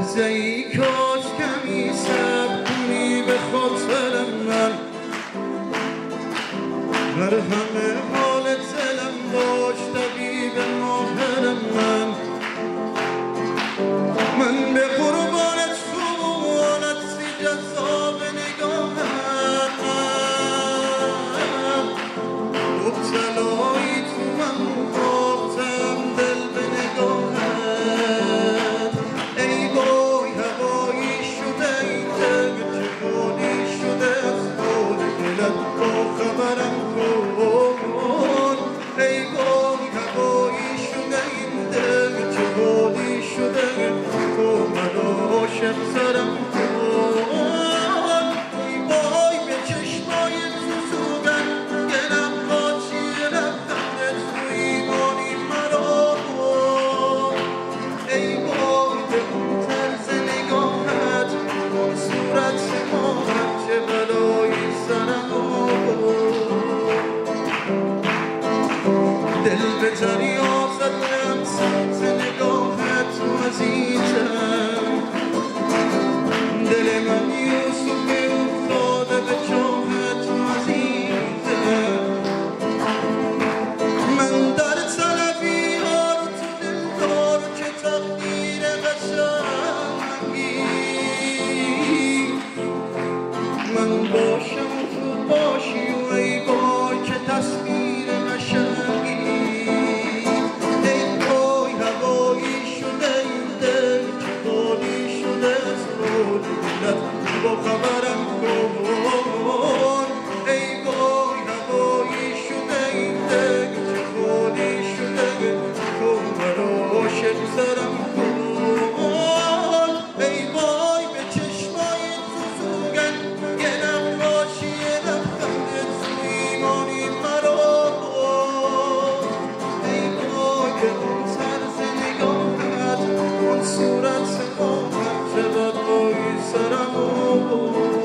لحظه ای کاش کمی صبر کنی به خاطر من، مرهم حال دلم باش طبیب ماهر من. من به قربان تو حالت جذاب نگاهت، مبتلایی تو من باختم دل به نگاهت. ای وای هوایی شده این دل چه حالی شده، از حال دلت با خبرم کن. ای وای هوایی شده این دل چه حالی شده، تو من عاشق سرم کن. ای وای به چشمای تو سوگند یه نقاشی لبخند تو ایمانی مرا. ای وای به اون طرز نگاهت، اون صورت ماهت، چه بلایی سرم آورد. دل به دریا زدم سمت نگاه تو عزیزم، دل من یوسف افتاده به چاه تو عزیزم. من در طلبی یار تو دلدار، چه تقدیر قشنگی. من باشم و تو باشی و ای وای چه تصویر قشنگی. ای وای هوایی شده این دل چه حالی شده، از حال دلت با خبرم کن. ای وای هوایی شده این دل چه حالی شده، تو مرا عاشق سرم کن. ای وای به چشمای تو سوگند یه نقاشی لبخند تو ایمانی مرا. ای وای به اون طرز نگاهت، اون صورت ماهت، چه بلایی سرم آورد.